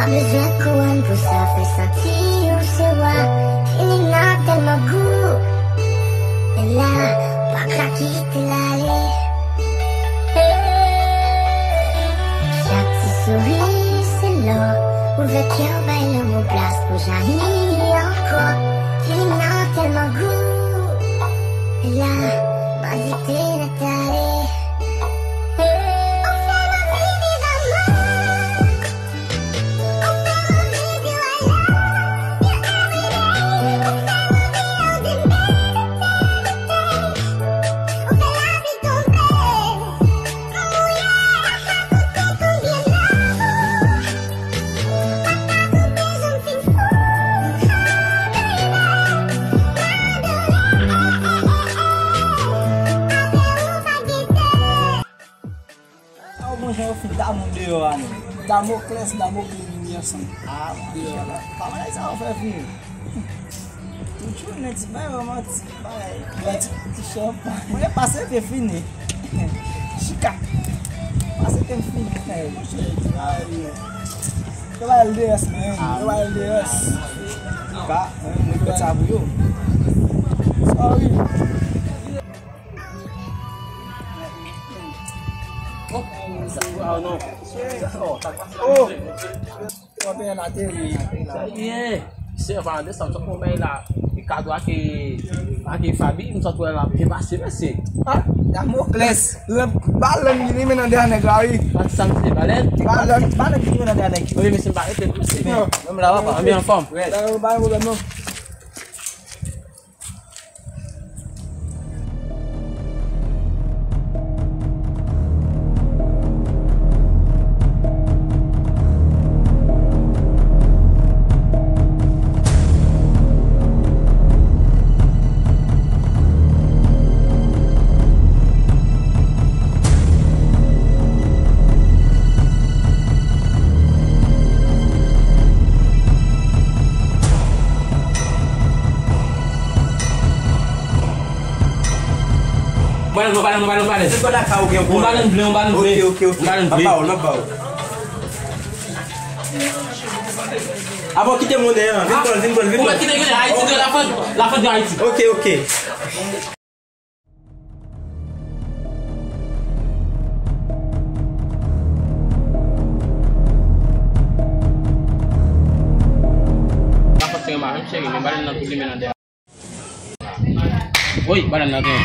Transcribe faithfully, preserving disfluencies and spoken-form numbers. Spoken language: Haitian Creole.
Pa bezwen kouwòn pou sa fè santi ou se wa. Feeling nan tèlman gou. E la, pa ka kite l ale. Chak ti souri se lò. Ouvè kè w, bay lanmou plas pou jayi ankò. Feeling nan tèlman gou. E la, m envite n ale. Ou fè m anvi viv anmou. Sa yo bon jan yo fin damou deyò a menm. Damoklès, Damokle vini ansanm. Ah, deyò la. Pa bagay sa yo fè vini. Tout jounen ti bagay, manti, bagay. Ti, ti chanpay. Mwen pase te fini. Chika. Pase te fini, frè. Monchè, ti bagay yo. Yo ba L D S, man. Yo ba L D S. Ka, mwen fè sa pou yo. Sorry. Oh! Trente et un ateri. Sa ye. Se pa de sa, m sot konn bay la. E kado ak, ak Fabi, m sot wè la byen pase, mesye. Ah, Damoklès. Lè balèn ki rimen nan dèyè nèg la, wi. Pati sa, mesye, balèn. Balèn, balèn ki rimen nan dèyè nèg. Wi, mesye, m pa rete, mesye. Non. Menm la, papa. Anvi anfòm. Red. Ba yo, ba yo pwoblèm, non. Yon balèn, yon balèn, yon balèn, yon balèn. Se kòd ak a ou gen pou ou? Yon balèn ble, yon balèn ble. Ok, ok, ok. Yon balèn ble. M ap ba ou, m ap ba ou. Avan w kite monnen an, vin pran l, vin pran l, vin pran l. Ou mèt kite, kite Ayiti, de la Frans, la Frans de Ayiti. Ok, ok. Pafwa se yon bagay, m cheri, men balèn nan tou limen nan dèyè. Woy, balèn nan gen.